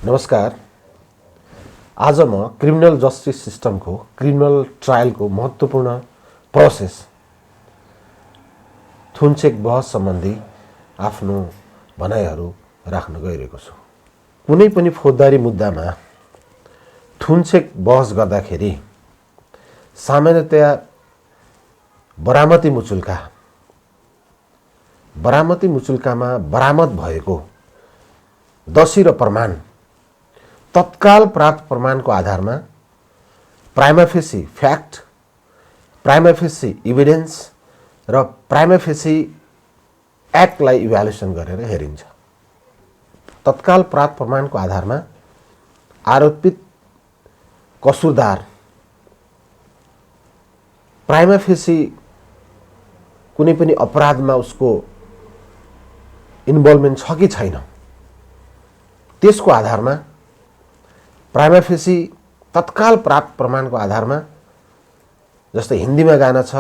नमस्कार। आज म क्रिमिनल जस्टिस सिस्टमको क्रिमिनल ट्रायलको महत्त्वपूर्ण प्रोसेस थुनचेक बहस सम्बन्धी आफ्नो भनाइहरू राख्न गइरहेको छु। कुनै पनि फौजदारी मुद्दामा थुनचेक बहस गर्दाखेरि सामान्यतया बरामती मुचुल्कामा बरामद भएको दोषी र प्रमाण तत्काल प्राप्त प्रमाणको आधारमा prima facie fact, prima facie evidence र प्राइमा फेसी एक्टलाई इभ्यालुएसन गरेर हेरिन्छ। तत्काल प्राप्त प्रमाणको आधारमा आरोपित कसुरदार प्राइमा फेसी कुनै पनि अपराधमा उसको इन्भल्भमेन्ट छ कि छैन, त्यसको आधारमा प्राइमा फेसी तत्काल प्राप्त प्रमाणको आधारमा, जस्तै हिन्दीमा गाना छ,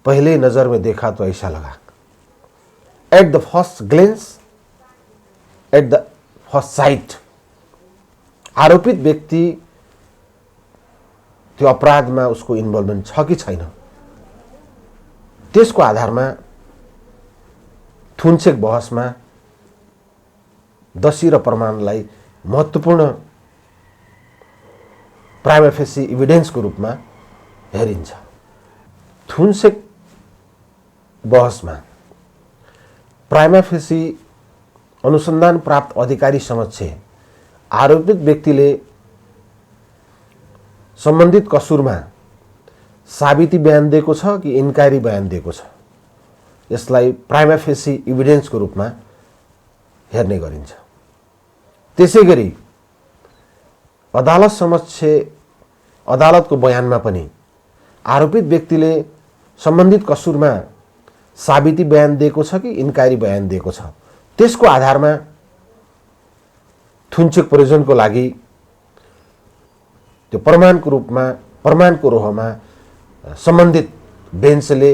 पहले नजर में देखा तो ऐसा लगा, at the first glance, at the first sight, आरोपित व्यक्ति त्यो अपराधमा उसको इन्भल्भमेन्ट छ कि छैन, त्यसको आधारमा थुनचेक बहसमा दोषी र प्रमाणलाई महत्त्वपूर्ण प्राइमा फेसी इभिडेन्सको रूपमा हेरिन्छ। थुनचेक बहसमा प्राइमा फेसी अनुसन्धान प्राप्त अधिकारी समक्ष आरोपित व्यक्तिले सम्बन्धित कसुरमा साबिती बयान दिएको छ कि इन्क्वायरी बयान दिएको छ, यसलाई प्राइमा फेसी इभिडेन्सको रूपमा हेर्ने गरिन्छ। त्यसैगरी अदालत समक्ष अदालतको बयानमा पनि आरोपित व्यक्तिले सम्बन्धित कसुरमा साबिती बयान दिएको छ कि इन्क्वायरी बयान दिएको छ, त्यसको आधारमा थुनचेक प्रयोजनको लागि त्यो प्रमाणको रोहमा सम्बन्धित बेन्चले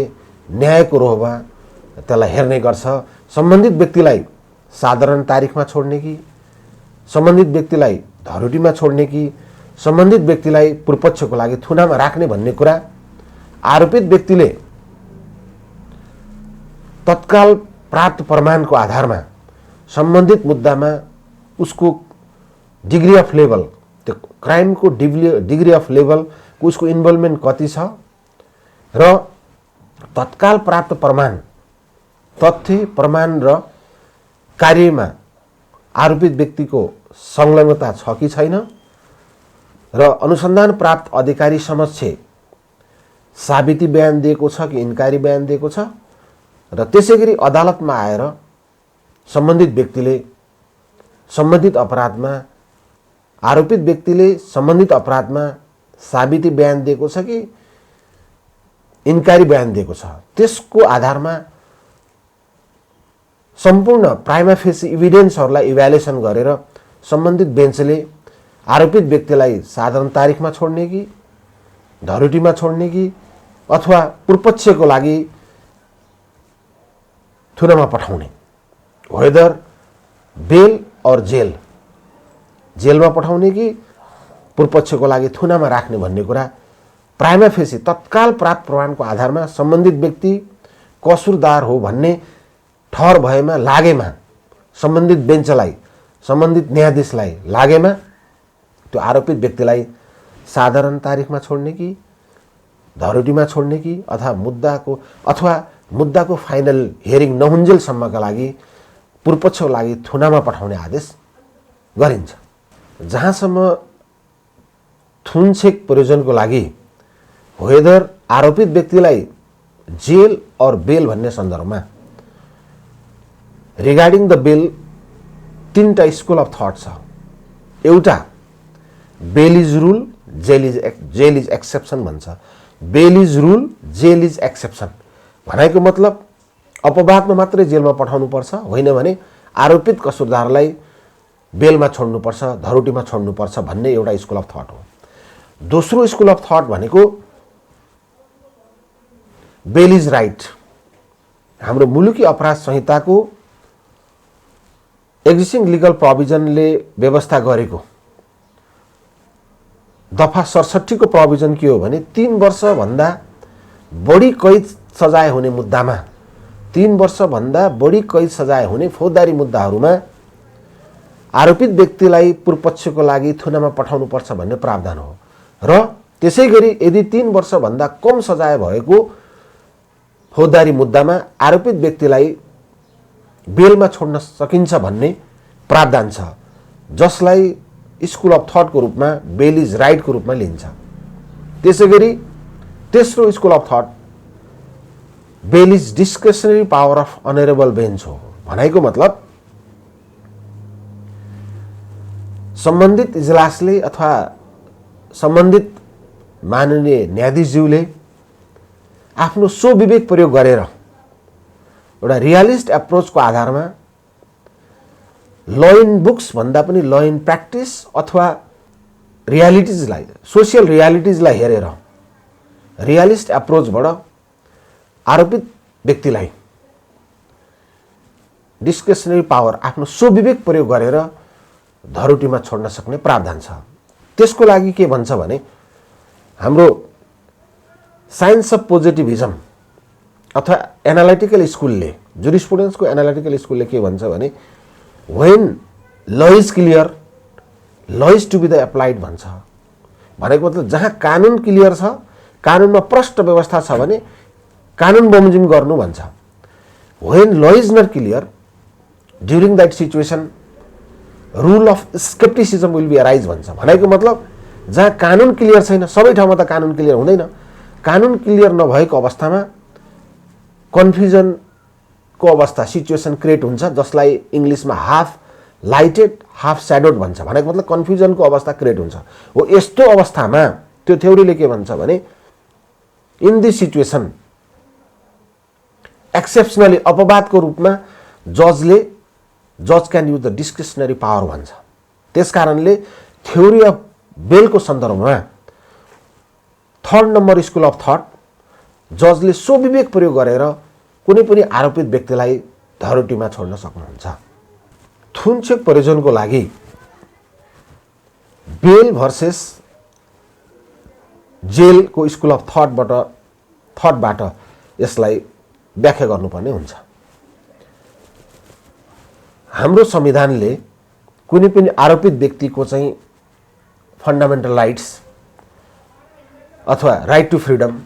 न्यायको रोहमा त्यसलाई हेर्ने गर्छ। सम्बन्धित व्यक्तिलाई साधारण तारिखमा छोड्ने कि, सम्बन्धित व्यक्तिलाई धरोटीमा छोड्ने कि, सम्बन्धित व्यक्तिलाई पूर्वपक्षको लागि थुनामा राख्ने भन्ने कुरा आरोपित व्यक्तिले तत्काल प्राप्त प्रमाणको आधारमा सम्बन्धित मुद्दामा उसको डिग्री अफ लेभल, त्यो क्राइमको डिग्री अफ लेभलको उसको इन्भल्भमेन्ट कति छ र तत्काल प्राप्त प्रमाण, तथ्य प्रमाण र कार्यमा आरोपित व्यक्तिको संलग्नता छ कि छैन र अनुसन्धान प्राप्त अधिकारी समक्ष साबिती बयान दिएको छ कि इन्क्वायरी बयान दिएको छ र त्यसैगरी अदालतमा आएर सम्बन्धित व्यक्तिले सम्बन्धित अपराधमा आरोपित व्यक्तिले सम्बन्धित अपराधमा साबिती बयान दिएको छ कि इन्क्वायरी बयान दिएको छ, त्यसको आधारमा सम्पूर्ण प्राइमा फेसी इभिडेन्सहरूलाई इभ्यालुएसन गरेर सम्बन्धित बेन्चले आरोपित व्यक्तिलाई साधारण तारिखमा छोड्ने कि, धरोटीमा छोड्ने कि, अथवा पूर्वपक्षको लागि थुनामा पठाउने, वेदर बेल और जेलमा पठाउने कि पूर्वपक्षको लागि थुनामा राख्ने भन्ने कुरा प्राइमा फेसी तत्काल प्राप्त प्रमाणको आधारमा सम्बन्धित व्यक्ति कसुरदार हो भन्ने ठहर भएमा लागेमा सम्बन्धित बेन्चलाई, सम्बन्धित न्यायाधीशलाई लागेमा त्यो आरोपित व्यक्तिलाई साधारण तारिखमा छोड्ने कि, धरोटीमा छोड्ने कि, अथवा मुद्दाको फाइनल हियरिङ नहुन्जेलसम्मका लागि पूर्वपक्षको लागि थुनामा पठाउने आदेश गरिन्छ। जहाँसम्म थुनचेक प्रयोजनको लागि वेदर आरोपित व्यक्तिलाई जेल और बेल भन्ने सन्दर्भमा रिगार्डिङ द बेल तीनटा स्कुल अफ थट छ। एउटा bail is rule, jail is exception भन्छ। Bail is rule, jail is exception भनेको मतलब अपवादमा मात्रै जेलमा पठाउनुपर्छ, होइन भने आरोपित कसुरदारलाई बेलमा छोड्नुपर्छ, धरोटीमा छोड्नुपर्छ भन्ने एउटा स्कुल अफ थट हो। दोस्रो स्कुल अफ थट भनेको बेल इज राइट। हाम्रो मुलुकी अपराध संहिताको एक्जिस्टिङ लिगल प्रोभिजनले व्यवस्था गरेको दफा 67 को प्रोभिजन के हो भने 3 वर्षभन्दा बढी कैद सजाय हुने मुद्दामा 3 वर्षभन्दा बढी कैद सजाय हुने फौजदारी मुद्दाहरूमा आरोपित व्यक्तिलाई पूर्वपक्षको लागि थुनामा पठाउनुपर्छ भन्ने प्रावधान हो र त्यसैगरी यदि 3 वर्षभन्दा कम सजाय भएको फौजदारी मुद्दामा आरोपित व्यक्तिलाई बेलमा छोड्न सकिन्छ भन्ने प्रावधान छ जसलाई स्कुल अफ थटको रूपमा बेल इज राइटको रूपमा लिन्छ। त्यसैगरी तेस्रो school of thought bail is discretionary power of honourable bench हो। भनाइको मतलब सम्बन्धित इजलासले अथवा सम्बन्धित माननीय न्यायाधीशज्यूले आफ्नो स्वविवेक प्रयोग गरेर एउटा रियलिस्ट एप्रोचको आधारमा ल इन बुक्स भन्दा पनि ल इन प्र्याक्टिस अथवा रियालिटिजलाई सोसियल रियालिटिजलाई हेरेर रियलिस्ट एप्रोचबाट आरोपित व्यक्तिलाई डिस्क्रिसनरी पावर आफ्नो स्वविवेक प्रयोग गरेर धरोटीमा छोड्न सक्ने प्रावधान छ। त्यसको लागि के भन्छ भने हाम्रो साइन्स अफ पोजिटिभिजम अथवा एनालिटिकल स्कुलले जुरिस्प्रुडेन्सको एनालिटिकल स्कुलले के भन्छ भने when law is clear law is to be the applied भन्छ। भनेको मतलब जहाँ कानुन क्लियर छ कानुनमा प्रष्ट व्यवस्था छ भने कानुन बमोजिम गर्नु भन्छ। When law is not clear during that situation rule of scepticism will be arise भन्छ। भनेको मतलब जहाँ कानुन क्लियर छैन सबै ठाउँमा त कानुन क्लियर हुँदैन कानुन क्लियर नभएको अवस्थामा कन्फ्युजनको अवस्था सिचुएसन क्रिएट हुन्छ जसलाई इङ्ग्लिसमा हाफ लाइटेड हाफ स्याडोड भन्छ। भनेको मतलब कन्फ्युजनको अवस्था क्रिएट हुन्छ हो। यस्तो अवस्थामा त्यो थ्योरीले के भन्छ भने इन दिस सिचुएसन एक्सेप्सनली अपवादको रूपमा जज can use the discretionary power भन्छ। त्यसकारणले थ्योरी अफ बेलको सन्दर्भमा 3rd number school of thought जजले स्वविवेक प्रयोग गरेर कुनै पनि आरोपित व्यक्तिलाई धरोटीमा छोड्न सक्नुहुन्छ। थुनचेक प्रयोजनको लागि बेल भर्सेस जेलको स्कुल अफ थटबाट यसलाई व्याख्या गर्नुपर्ने हुन्छ। हाम्रो संविधानले कुनै पनि आरोपित व्यक्तिको चाहिँ फन्डामेन्टल राइट्स अथवा राइट टु फ्रिडम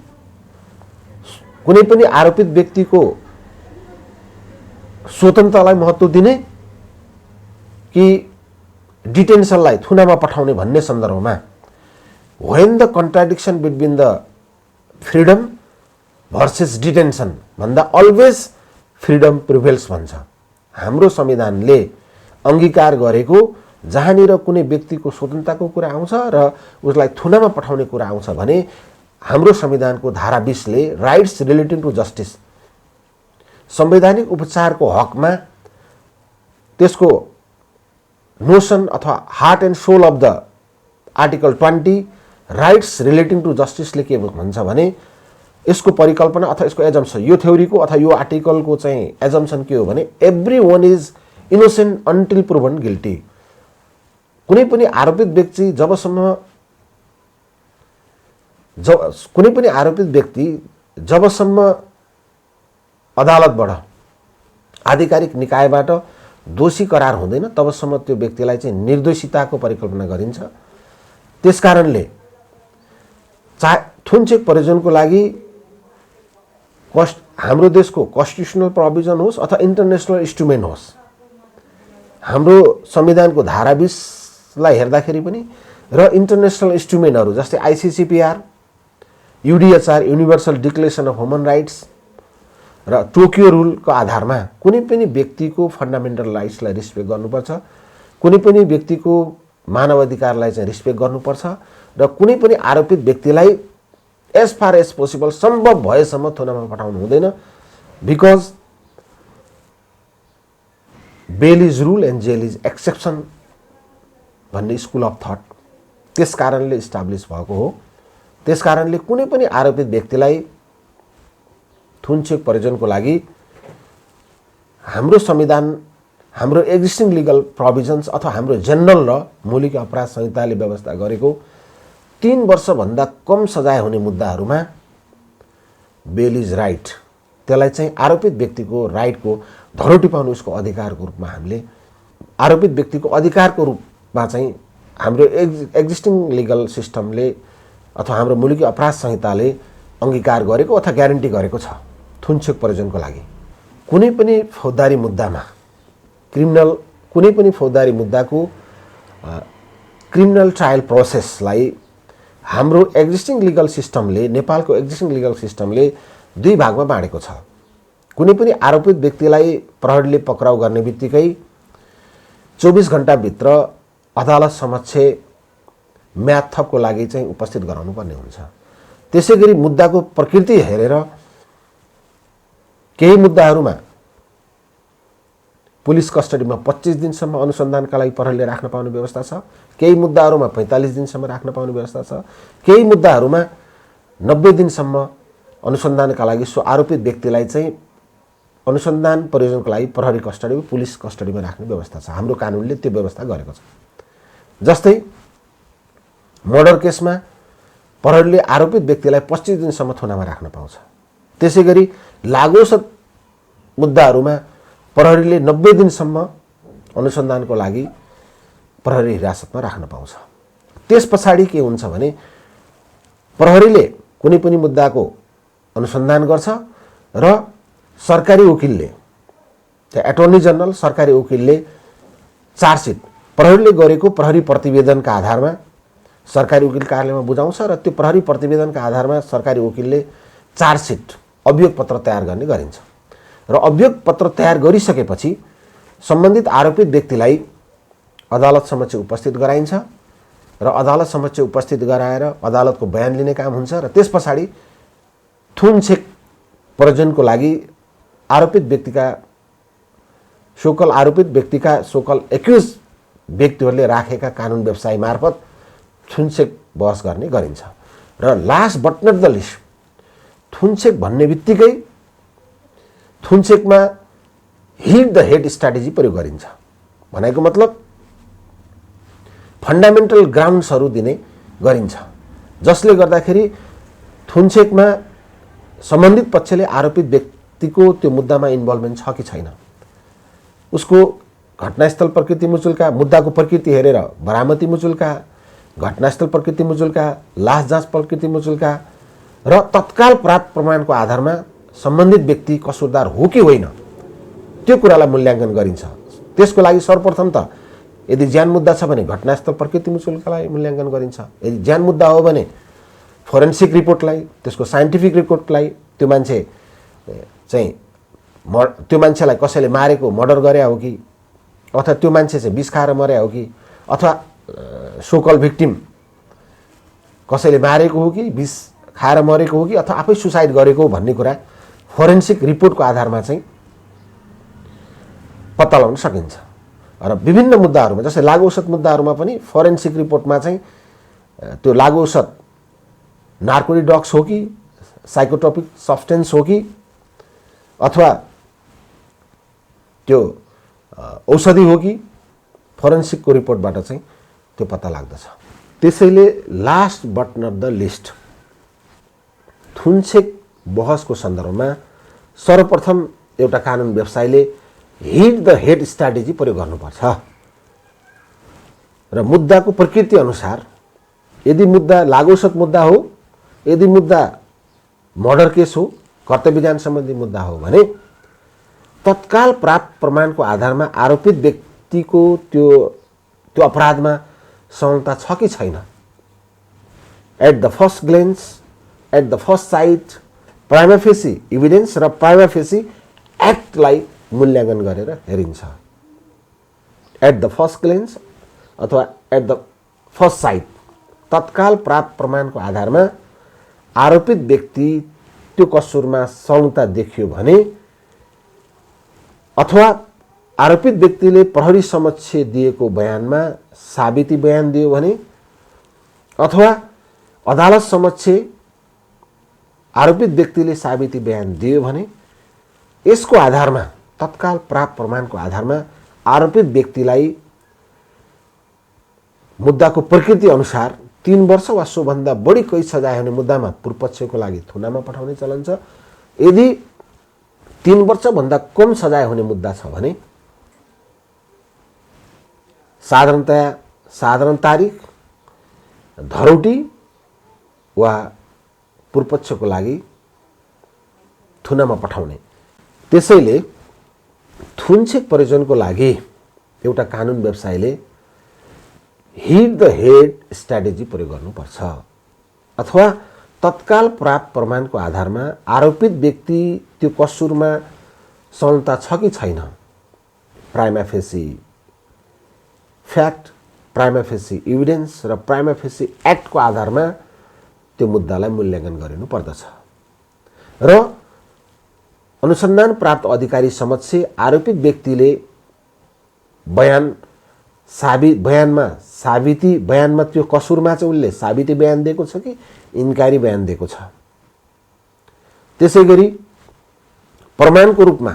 कुनै पनि आरोपित व्यक्तिको स्वतन्त्रतालाई महत्त्व दिने कि डिटेन्सनलाई थुनामा पठाउने भन्ने सन्दर्भमा when the contradiction between the freedom versus detention भन्दा अलवेज फ्रिडम प्रिभेल्स भन्छ। हाम्रो संविधानले अंगीकार गरेको जहाँनिर कुनै व्यक्तिको स्वतन्त्रताको कुरा आउँछ र उसलाई थुनामा पठाउने कुरा आउँछ भने हाम्रो संविधानको धारा 20 ले राइट्स रिलेटिङ टु जस्टिस संवैधानिक उपचारको हकमा त्यसको नोसन अथवा heart and soul of the article 20 rights relating to जस्टिसले के भन्छ भने यसको परिकल्पना अथवा यसको एजम्पसन यो थ्योरीको अथवा यो आर्टिकलको चाहिँ एजम्पसन के हो भने every one is innocent until proven guilty. कुनै पनि आरोपित व्यक्ति जबसम्म अदालतबाट आधिकारिक निकायबाट दोषी करार हुँदैन तबसम्म त्यो व्यक्तिलाई चाहिँ निर्दोषिताको परिकल्पना गरिन्छ। त्यसकारणले थुनचेक प्रयोजनको लागि हाम्रो देशको कन्स्टिट्युसनल प्रोभिजन होस् अथवा इन्टरनेसनल इन्स्ट्रुमेन्ट होस् हाम्रो संविधानको धारा 20 लाई हेर्दाखेरि पनि र इन्टरनेसनल इन्स्ट्रुमेन्टहरू जस्तै ICCPR UDHR universal declaration of human rights र टोकियो रुलको आधारमा कुनै पनि व्यक्तिको फन्डामेन्टल राइट्सलाई रिस्पेक्ट गर्नुपर्छ कुनै पनि व्यक्तिको मानवाधिकारलाई चाहिँ रिस्पेक्ट गर्नुपर्छ र कुनै पनि आरोपित व्यक्तिलाई एज फार एज पोसिबल सम्भव भएसम्म थुनामा पठाउनु हुँदैन because bail is rule and jail is exception भन्ने स्कुल अफ थट त्यस कारणले इस्टाब्लिस भएको हो। त्यस कारणले कुनै पनि आरोपित व्यक्तिलाई थुनचेक प्रयोजनको लागि हाम्रो संविधान हाम्रो एक्जिस्टिङ लिगल प्रोभिजन्स अथवा हाम्रो जेनरल र मौलिक अपराध संहिताले व्यवस्था गरेको 3 वर्षभन्दा कम सजाय हुने मुद्दाहरूमा बेल इज राइट, त्यसलाई चाहिँ आरोपित व्यक्तिको राइटको धरो टिपाउनु उसको अधिकारको रूपमा हामीले आरोपित व्यक्तिको अधिकारको रूपमा चाहिँ हाम्रो एक्जिस्टिङ लिगल सिस्टमले अथवा हाम्रो मुलुकी अपराध संहिताले अंगीकार गरेको अथवा ग्यारेन्टी गरेको छ। थुनछेक प्रयोजनको लागि कुनै पनि फौजदारी मुद्दामा कुनै पनि फौजदारी मुद्दाको क्रिमिनल ट्रायल प्रोसेसलाई हाम्रो एक्जिस्टिङ लिगल सिस्टमले नेपालको एक्जिस्टिङ लिगल सिस्टमले 2 भागमा बाँडेको छ। कुनै पनि आरोपित व्यक्तिलाई प्रहरीले पक्राउ गर्ने बित्तिकै 24 घण्टाभित्र अदालत समक्ष म्याद थपको लागि चाहिँ उपस्थित गराउनु पर्ने हुन्छ। त्यसैगरी मुद्दाको प्रकृति हेरेर केही मुद्दाहरूमा पुलिस कस्टडीमा 25 दिनसम्म अनुसन्धानका लागि प्रहरीले राख्न पाउने व्यवस्था छ, केही मुद्दाहरूमा 45 दिनसम्म राख्न पाउने व्यवस्था छ, केही मुद्दाहरूमा 90 दिनसम्म अनुसन्धानका लागि सो आरोपित व्यक्तिलाई चाहिँ अनुसन्धान प्रयोजनको लागि प्रहरी कस्टडीमा पुलिस कस्टडीमा राख्ने व्यवस्था छ। हाम्रो कानुनले त्यो व्यवस्था गरेको छ। जस्तै मर्डर केसमा प्रहरीले आरोपित व्यक्तिलाई 25 दिनसम्म थुनामा राख्न पाउँछ। त्यसैगरी लागुऔषध मुद्दाहरूमा प्रहरीले 90 दिनसम्म अनुसन्धानको लागि प्रहरी हिरासतमा राख्न पाउँछ। त्यसपछाडि के हुन्छ भने प्रहरीले कुनै पनि मुद्दाको अनुसन्धान गर्छ र सरकारी वकिलले एटर्नी जनरल सरकारी वकिलले चार्जसिट प्रहरीले गरेको प्रहरी प्रतिवेदनका आधारमा सरकारी वकिल कार्यालयमा बुझाउँछ र त्यो प्रहरी प्रतिवेदनका आधारमा सरकारी वकिलले चार्जसिट अभियोग पत्र तयार गर्ने गरिन्छ र अभियोग पत्र तयार गरिसकेपछि सम्बन्धित आरोपित व्यक्तिलाई अदालत समक्ष उपस्थित गराइन्छ र अदालत समक्ष उपस्थित गराएर अदालतको बयान लिने काम हुन्छ र त्यसपछाडि थुनछेक प्रयोजनको लागि आरोपित व्यक्तिका सोकल एक्युज व्यक्तिहरूले राखेका कानुन व्यवसाय मार्फत थुनछेक बहस गर्ने गरिन्छ। र last but not the least थुनछेक भन्ने बित्तिकै थुनछेकमा हिट द हेड स्ट्राटेजी प्रयोग गरिन्छ। भनेको मतलब फन्डामेन्टल ग्राउन्ड्सहरू दिने गरिन्छ, जसले गर्दाखेरि थुनछेकमा सम्बन्धित पक्षले आरोपित व्यक्तिको त्यो मुद्दामा इन्भल्भमेन्ट छ कि छैन, उसको घटनास्थल प्रकृति मुचुल्का, मुद्दाको प्रकृति हेरेर बरामती मुचुल्का, घटनास्थल प्रकृति मुचुल्का, लास जाँच प्रकृति मुचुल्का र तत्काल प्राप्त प्रमाणको आधारमा सम्बन्धित व्यक्ति कसुरदार हो कि होइन त्यो कुरालाई मूल्याङ्कन गरिन्छ। त्यसको लागि सर्वप्रथम त यदि ज्यान मुद्दा छ भने घटनास्थल प्रकृति मुचुल्कालाई मूल्याङ्कन गरिन्छ, यदि ज्यान मुद्दा हो भने फोरेन्सिक रिपोर्टलाई, त्यसको साइन्टिफिक रिपोर्टलाई, त्यो मान्छेलाई कसैले मारेको मर्डर गरे हो कि अथवा त्यो मान्छे चाहिँ विष खाएर मरे हो कि अथवा सोकल भिक्टिम कसैले मारेको हो कि विष खाएर मरेको हो कि अथवा आफै सुसाइड गरेको हो भन्ने कुरा फोरेन्सिक रिपोर्टको आधारमा चाहिँ पत्ता लगाउन सकिन्छ। र विभिन्न मुद्दाहरूमा जस्तै लागु औषध मुद्दाहरूमा पनि फोरेन्सिक रिपोर्टमा चाहिँ त्यो लागु औषध नार्कोटिक ड्रग्स हो कि साइकोट्रोपिक सब्सटेन्स हो कि अथवा त्यो औषधि हो कि फोरेन्सिकको रिपोर्टबाट चाहिँ त्यो पत्ता लाग्दछ। त्यसैले last but not the least थुनछेक बहसको सन्दर्भमा सर्वप्रथम एउटा कानुन व्यवसायले हिट द हेड स्ट्राटेजी प्रयोग गर्नुपर्छ र मुद्दाको प्रकृति अनुसार यदि मुद्दा लागु औषध मुद्दा हो, यदि मुद्दा मर्डर केस हो, कर्तव्य विधान सम्बन्धी मुद्दा हो भने तत्काल प्राप्त प्रमाणको आधारमा आरोपित व्यक्तिको त्यो अपराधमा संलग्नता छ कि छैन, at the first glance, at the first sight prima facie evidence र प्राइमा फेसी एक्टलाई मूल्याङ्कन गरेर हेरिन्छ। एट द फर्स्ट ग्लेन्स अथवा एट द फर्स्ट साइट तत्काल प्राप्त प्रमाणको आधारमा आरोपित व्यक्ति त्यो कसुरमा संलग्नता देखियो भने अथवा आरोपित व्यक्तिले प्रहरी समक्ष दिएको बयानमा साबिती बयान दियो भने अथवा अदालत समक्ष आरोपित व्यक्तिले साबिती बयान दियो भने यसको आधारमा तत्काल प्राप्त प्रमाणको आधारमा आरोपित व्यक्तिलाई मुद्दाको प्रकृति अनुसार 3 वर्ष वा सोभन्दा बढी कैद सजाय हुने मुद्दामा पूर्वपक्षको लागि थुनामा पठाउने चलन छ। यदि 3 वर्षभन्दा कम सजाय हुने मुद्दा छ भने साधारण तारिख, धरौटी वा पूर्वपक्षको लागि थुनामा पठाउने। त्यसैले थुनछेक प्रयोजनको लागि एउटा कानुन व्यवसायीले हिट द हेड स्ट्र्याटेजी प्रयोग गर्नुपर्छ अथवा तत्काल प्राप्त प्रमाणको आधारमा आरोपित व्यक्ति त्यो कसुरमा संलग्नता छ कि छैन, prima facie fact, prima facie evidence र प्राइमा फेसी एक्टको आधारमा त्यो मुद्दालाई मूल्याङ्कन गरिनु पर्दछ र अनुसन्धान प्राप्त अधिकारी समक्ष आरोपित व्यक्तिले बयानमा त्यो कसुरमा चाहिँ उनले साबिती बयान दिएको छ कि इन्कारी बयान दिएको छ। त्यसैगरी प्रमाणको रूपमा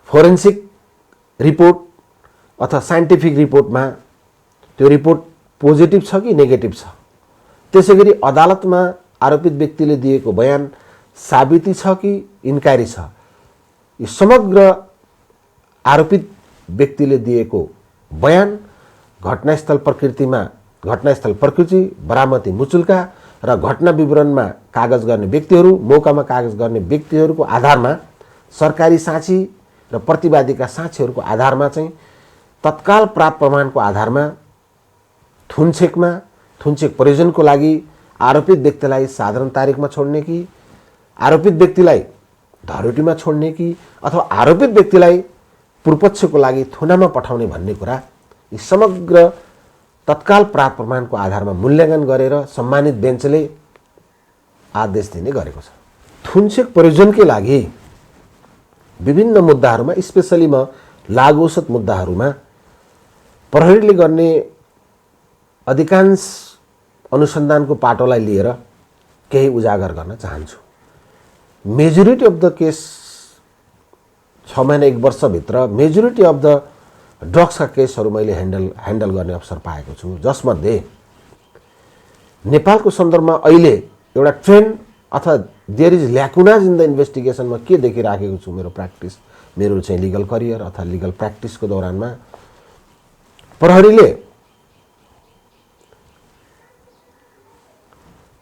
फोरेन्सिक रिपोर्ट अथवा साइन्टिफिक रिपोर्टमा त्यो रिपोर्ट पोजिटिभ छ कि नेगेटिभ छ। त्यसैगरी अदालतमा आरोपित व्यक्तिले दिएको बयान साबिती छ कि इन्कारी छ। यो समग्र आरोपित व्यक्तिले दिएको बयान घटनास्थल प्रकृति, बरामती मुचुल्का र घटना विवरणमा कागज गर्ने व्यक्तिहरू, मौकामा कागज गर्ने व्यक्तिहरूको आधारमा, सरकारी साक्षी र प्रतिवादीका साक्षीहरूको आधारमा चाहिँ तत्काल प्राप्त प्रमाणको आधारमा थुनछेक प्रयोजनको लागि आरोपित व्यक्तिलाई साधारण तारिखमा छोड्ने कि आरोपित व्यक्तिलाई धरोटीमा छोड्ने कि अथवा आरोपित व्यक्तिलाई पूर्वपक्षको लागि थुनामा पठाउने भन्ने कुरा यी समग्र तत्काल प्राप्त प्रमाणको आधारमा मूल्याङ्कन गरेर सम्मानित बेन्चले आदेश दिने गरेको छ। थुनछेक प्रयोजनकै लागि विभिन्न मुद्दाहरूमा, स्पेसली लागु औषध मुद्दाहरूमा प्रहरीले गर्ने अधिकांश अनुसन्धानको पाटोलाई लिएर केही उजागर गर्न चाहन्छु। मेजोरिटी अफ द केस 6 महिना 1 वर्षभित्र मेजोरिटी अफ द ड्रग्सका केसहरू मैले ह्यान्डल गर्ने अवसर पाएको छु, जसमध्ये नेपालको सन्दर्भमा अहिले एउटा ट्रेन्ड अथवा there is lacunas in the इन्भेस्टिगेसनमा के देखिराखेको छु मेरो चाहिँ लिगल करियर अथवा लिगल प्र्याक्टिसको दौरानमा प्रहरीले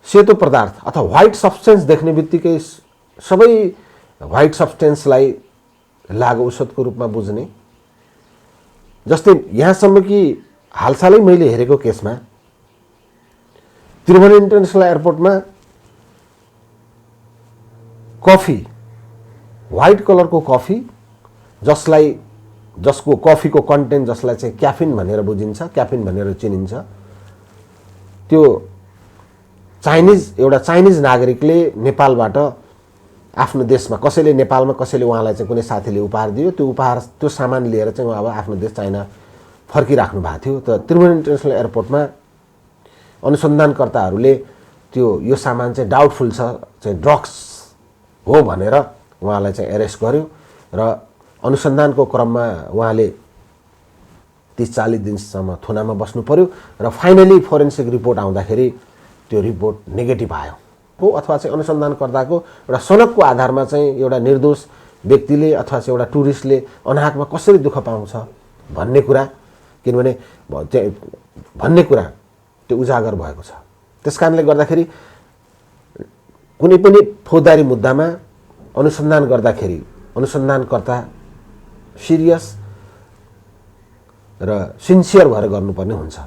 सेतो पदार्थ अथवा व्हाइट सब्सटेन्स देख्ने बित्तिकै सबै व्हाइट सब्सटेन्सलाई लागु औषधको रूपमा बुझ्ने। जस्तै यहाँसम्म कि हालसालै मैले हेरेको केसमा त्रिभुवन इन्टरनेसनल एयरपोर्टमा कफी, व्हाइट कलरको कफी जसको कफीको कन्टेन्ट जसलाई चाहिँ क्याफिन भनेर बुझिन्छ, क्याफिन भनेर चिनिन्छ, त्यो एउटा चाइनिज नागरिकले नेपालबाट आफ्नो देशमा नेपालमा कसैले उहाँलाई चाहिँ कुनै साथीले उपहार दियो, त्यो सामान लिएर चाहिँ उहाँ अब आफ्नो देश चाइना फर्किराख्नु भएको थियो। त त्रिभुवन इन्टरनेसनल एयरपोर्टमा अनुसन्धानकर्ताहरूले यो सामान चाहिँ डाउटफुल छ, चाहिँ ड्रग्स हो भनेर उहाँलाई चाहिँ एरेस्ट गर्यो र अनुसन्धानको क्रममा उहाँले 30-40 दिनसम्म थुनामा बस्नु पर्यो र फाइनली फोरेन्सिक रिपोर्ट आउँदाखेरि त्यो रिपोर्ट नेगेटिभ आयो हो, अथवा चाहिँ अनुसन्धानकर्ताको एउटा सनकको आधारमा चाहिँ एउटा निर्दोष व्यक्तिले अथवा चाहिँ एउटा टुरिस्टले अनाहकमा कसरी दुःख पाउँछ भन्ने कुरा त्यो उजागर भएको छ। त्यसकारणले गर्दाखेरि कुनै पनि फौजदारी मुद्दामा अनुसन्धान गर्दाखेरि अनुसन्धानकर्ता सिरियस र सिन्सियर भएर गर्नुपर्ने हुन्छ।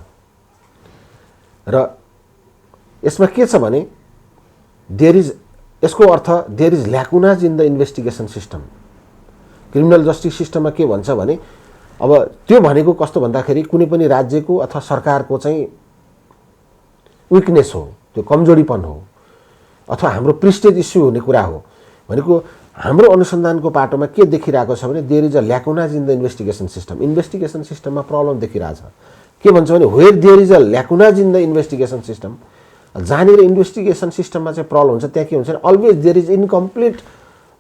र यसमा के छ भने यसको अर्थ there is lacunas in the investigation system. Criminal justice सिस्टममा के भन्छ भने अब त्यो भनेको कस्तो भन्दाखेरि कुनै पनि राज्यको अथवा सरकारको चाहिँ विकनेस हो, त्यो कमजोरीपन हो अथवा हाम्रो प्रिस्टेज इस्यु हुने कुरा हो। भनेको हाम्रो अनुसन्धानको पाटोमा के देखिरहेको छ भने there is a lacunas in the investigation system. Investigation सिस्टममा प्रब्लम देखिरहेछ। के भन्छ भने where there is a lacunas in the investigation system, जहाँनिर इन्भेस्टिगेसन सिस्टममा चाहिँ प्रब्लम हुन्छ त्यहाँ के हुन्छ भने always there is incomplete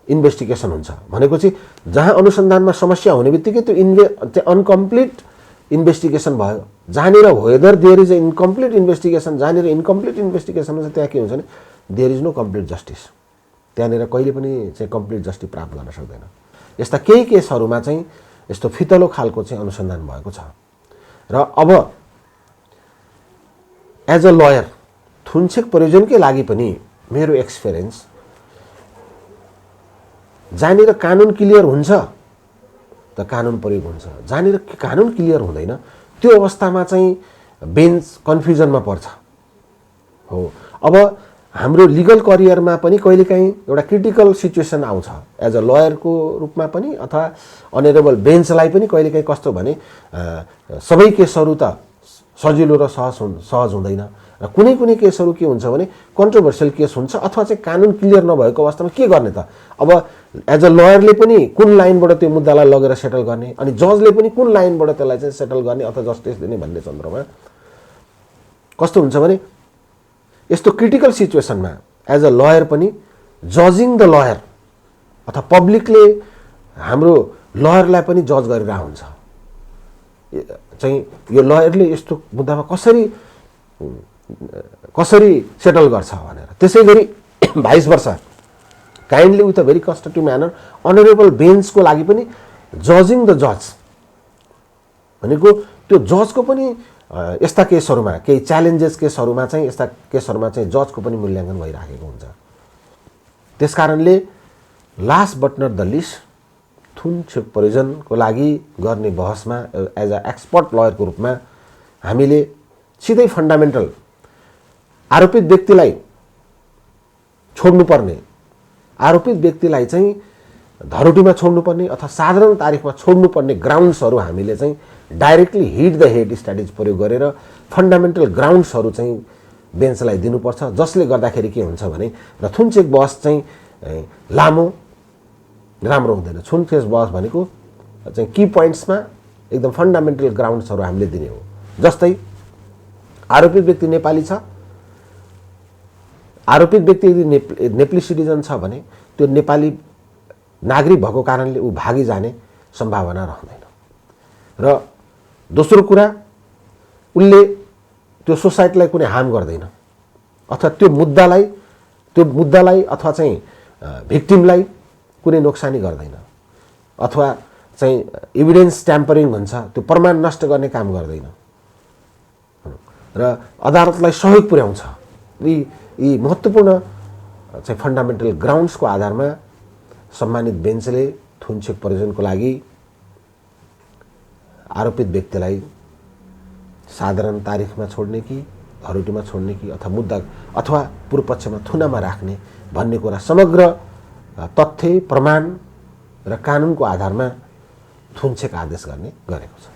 investigation हुन्छ भनेको चाहिँ जहाँ अनुसन्धानमा समस्या हुने बित्तिकै त्यो अनकम्प्लिट इन्भेस्टिगेसन भयो। जहाँनिर whether there is a incomplete investigation, जहाँनिर इन्कम्प्लिट इन्भेस्टिगेसन हुन्छ त्यहाँ के हुन्छ भने there is no complete justice. त्यहाँनिर कहिले पनि चाहिँ कम्प्लिट जस्टिस प्राप्त गर्न सक्दैन। यस्ता केही केसहरूमा चाहिँ यस्तो फितलो खालको चाहिँ अनुसन्धान भएको छ। र अब एज अ लयर थुन्चेक प्रयोजनकै लागि पनि मेरो एक्सपिरियन्स जहाँनिर कानुन क्लियर हुन्छ त कानुन प्रयोग हुन्छ, जहाँनिर कानुन क्लियर हुँदैन त्यो अवस्थामा चाहिँ बेन्च कन्फ्युजनमा पर्छ। हो, अब हाम्रो लिगल करियरमा पनि कहिलेकाहीँ एउटा क्रिटिकल सिचुएसन आउँछ एज अ लयरको रूपमा पनि, अथवा अनरेबल बेन्चलाई पनि कहिलेकाहीँ कस्तो भने सबै केसहरू त सजिलो र सहज हुँदैन र कुनै कुनै केसहरू के हुन्छ भने कन्ट्रोभर्सियल केस हुन्छ अथवा चाहिँ कानुन क्लियर नभएको अवस्थामा के गर्ने त। अब एज अ लयरले पनि कुन लाइनबाट त्यो मुद्दालाई लगेर सेटल गर्ने अनि जजले पनि कुन लाइनबाट त्यसलाई चाहिँ सेटल गर्ने अथवा जस्टिस दिने भन्ने सन्दर्भमा कस्तो हुन्छ भने यस्तो क्रिटिकल सिचुएसनमा एज अ लयर पनि जजिङ द लयर अथवा पब्लिकले हाम्रो लयरलाई पनि जज गरेर हुन्छ चाहिँ यो लयरले यस्तो मुद्दामा कसरी सेटल गर्छ भनेर। त्यसै गरी vice versa kindly with a very constructive manner honourable बेन्चको लागि पनि जजिङ द जज भनेको त्यो जजको पनि यस्ता केसहरूमा केही च्यालेन्जेस केसहरूमा चाहिँ यस्ता केसहरूमा चाहिँ जजको पनि मूल्याङ्कन भइराखेको हुन्छ। त्यसकारणले last but not the least थुन्चेक प्रयोजनको लागि गर्ने बहसमा एज अ एक्सपर्ट लयरको रूपमा हामीले सिधै फन्डामेन्टल आरोपित व्यक्तिलाई छोड्नुपर्ने, आरोपित व्यक्तिलाई चाहिँ धरोटीमा छोड्नुपर्ने अथवा साधारण तारिखमा छोड्नुपर्ने ग्राउन्ड्सहरू हामीले चाहिँ directly hit the head strategy प्रयोग गरेर फन्डामेन्टल ग्राउन्ड्सहरू चाहिँ बेन्चलाई दिनुपर्छ, जसले गर्दाखेरि के हुन्छ भने र थुन्चेक बहस चाहिँ लामो राम्रो हुँदैन। थुन्चेक बहस भनेको चाहिँ की पोइन्ट्समा एकदम फन्डामेन्टल ग्राउन्ड्सहरू हामीले दिने हो। जस्तै आरोपित व्यक्ति नेपाली छ, आरोपित व्यक्ति यदि नेप्ली सिटिजन छ भने त्यो नेपाली नागरिक भएको कारणले ऊ भागी जाने सम्भावना रहँदैन। र दोस्रो कुरा उसले त्यो सोसाइटीलाई कुनै हार्म गर्दैन अथवा त्यो मुद्दालाई अथवा चाहिँ भिक्टिमलाई कुनै नोक्सानी गर्दैन अथवा चाहिँ एभिडेन्स ट्याम्परिङ भन्छ त्यो प्रमाण नष्ट गर्ने काम गर्दैन र अदालतलाई सहयोग पुर्याउँछ। यी महत्त्वपूर्ण चाहिँ फन्डामेन्टल ग्राउन्ड्सको आधारमा सम्मानित बेन्चले थुन्चेक प्रयोजनको लागि आरोपित व्यक्तिलाई साधारण तारिखमा छोड्ने कि धरोटीमा छोड्ने कि अथवा मुद्दा अथवा पूर्वपक्षमा थुनामा राख्ने भन्ने कुरा समग्र तथ्य प्रमाण र कानुनको आधारमा थुन्चेक आदेश गर्ने गरेको छ।